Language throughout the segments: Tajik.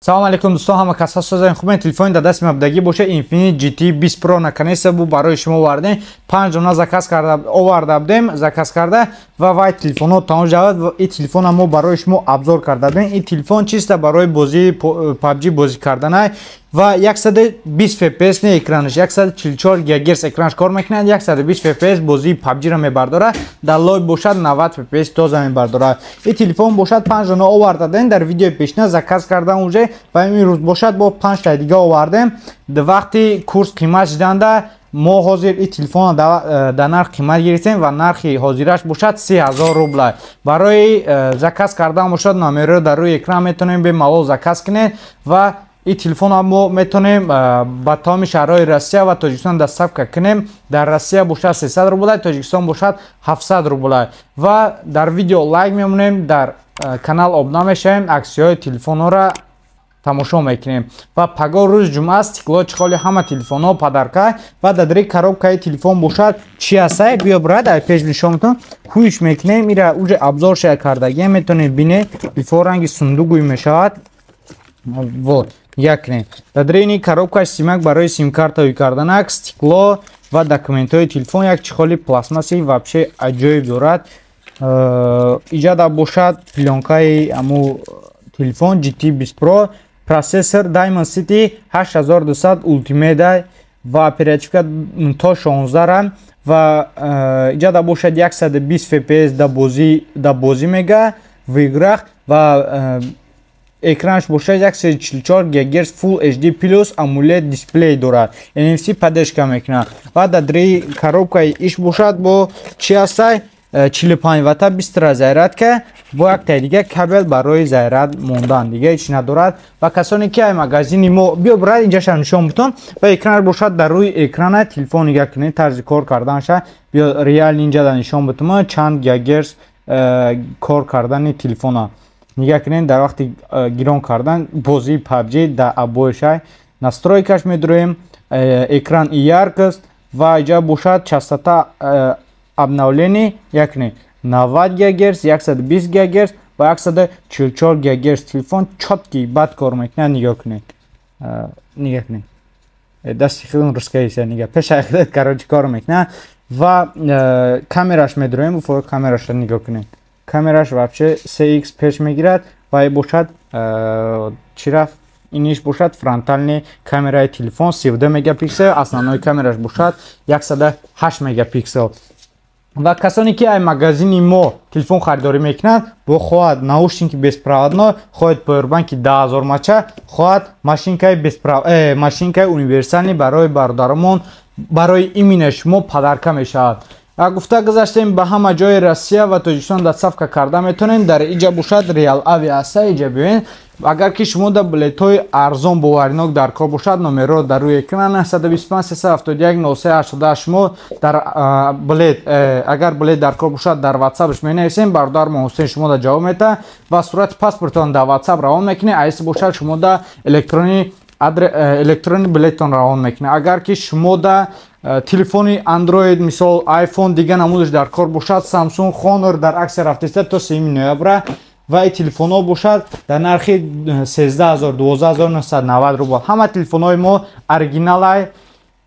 Салом алейкум, дӯстон, ҳама кас ҳастозен хубен. Телефони дар дасти мабдагӣ боша Infinix GT 20 Pro. Наконец-то бу барои шумо овардем. Панҷ дона заказ карда оварда будем, заказ карда, ва вай телефонҳо тамом шавад ва ин телефона мо барои шумо обзор карда будем. Ин телефон чиста барои бозии PUBG бозӣ карданай ва 120 fps не экранаш, 144 ГГц экранаш кор мекунад, 120 fps бозии PUBG-ро мебардорад, дар лой бошад 90 fps тоза мебардорад. Ин телефон бошад панҷ дона оварда будем дар видеои пешина, заказ кардан уже, ва имрӯз бошад бо панҷта дига овардем. Вақти курс қимат шиданда мо ҳозир ин телефонро дар нарх қимат гирифтем ва нархи ҳозираш бошад 30 000 рубла. Барои заказ кардан бошад номерро дар рӯи экран, метавонем бемалол заказ кунед ва ин телефонро мо метавонем ба тамоми шаҳрҳои Россия ва Тоҷикистон доставка кунем. Дар Россия бошад 300 рубла, Тоҷикистон бошад 700 рубла. Ва дар видео лайк мемонем, дар канал обуна мешавем, аксияҳои телефонҳоро тамошо мекунем ва пагоҳ рӯзи ҷумъа стекло, чехоли ҳама телефонҳо подарка. Ва дар дари коробкаи телефон бошад чи ҳастай? Биё, брат, ай пеш нишон метон. Кӯиш мекунем, ира уже обзор шая кардагием, метавонед бинед. Телефон ранги сундугӯй мешавад. Вот, як кунем, дар дарини коробкаш симак барои симкарта ӯй карданак, стекло ва документҳои телефон, як чехоли пластмасси вообще аҷоиб дорад. Иҷада бошад плёнкаи аму телефон GT 20 Pro, процессор Dimensity 8200 Ultimate ва оперативка то 16 рам ва иҷада бошад 120 fps да бозӣ мега в играх ва экранаш бошад 144 ГГц Full HD Plus AMOLED дисплей дорад, NFC поддержка мекунад. Ва дар дари коробкаи иш бошад бо чи ҳастай? 45 ватта быстрая зарядка бо яктай дига кабел барои заряд мондан, дига ҳеч надорад. Ва касоне ки ай магазини мо, биё, брат, инҷаша нишон бутон. Ва экран бошад, дар рӯи экрана телефон нигаҳ кунед, тарзи кор карданша. Биё, реал инҷада нишон бутума, чанд гигагерц кор кардани телефона нигаҳ кунед. Дар вақти гирон кардан бозии PUBG дар обоишай настройкаш медуроем, экран и яркость ва иҷа бошад частота обновление якне 90 ГГц, 120 ГГц ва 144 ГГц. Телефон чёткий бад кор мекунад. Нигоҳ кунед, нигоҳ кунед, дасти худон рускаиса, нигоҳ пеша худат, короче, кор мекунад. Ва камераш медуроем, камерашро нигоҳ кунед, камераш вообще 3x пеш мегирад ва бошад чӣ рафт, иниш бошад фронтальный камераи телефон 32 мегапиксел, основной камераш бошад 108 мегапиксел. Ва касоне ки ай магазини мо телефон харидорӣ мекунанд, бо хоҳад наушники беспроводной, хоҳад повербанки 10 000 мача, хоҳад машинкаи машинкаи универсальный барои бародарамон, барои именно шумо подарка мешавад. Гуфта гузаштем, ба ҳама ҷои Россия ва Тоҷикистон доставка карда метавонем. Дар иҷа бошад Реал Авиа аста, иҷа биёед. Агар ки шумо дар билетҳои арзон боваринок дар кор бошад, номерро дар рӯи экран 925 371 0388. Шумо дар билет, агар билет дар кор бошад, дар ватсапш менависем, бародармон Ҳусейн шумо дар ҷавоб медиҳад ва сурати паспортон дар ватсап равон мекунед. Айси бошад, шумо дар электронӣ билеттон равон мекунед. Агар ки шумо да телефони Android, мисол iPhone, дига намудаш дар кор бошад, Samsung, Honor дар аксия рафтеста то 3 ноябра ва ин телефонҳо бошад дар нархи 13 000, 12 990 рубл. Ҳама телефонҳои мо оригиналай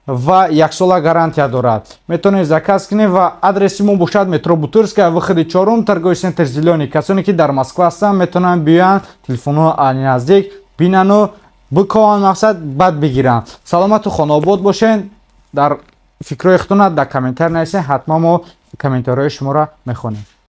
ва яксола гарантия дорад. Метавонед заказ кунед ва адреси мо бошад метро Бутырская, выходи чорум, торговый центр «Зелёный». Касоне ки дар Москва ҳастанд, метавонанд биёянд, телефонҳо наздик бинану бикованд, мақсад бад бигиранд. Саломату хонаобод бошед. Дар фикрҳои худтона дар комментар нависед, ҳатман мо комментарҳои шуморо мехонем.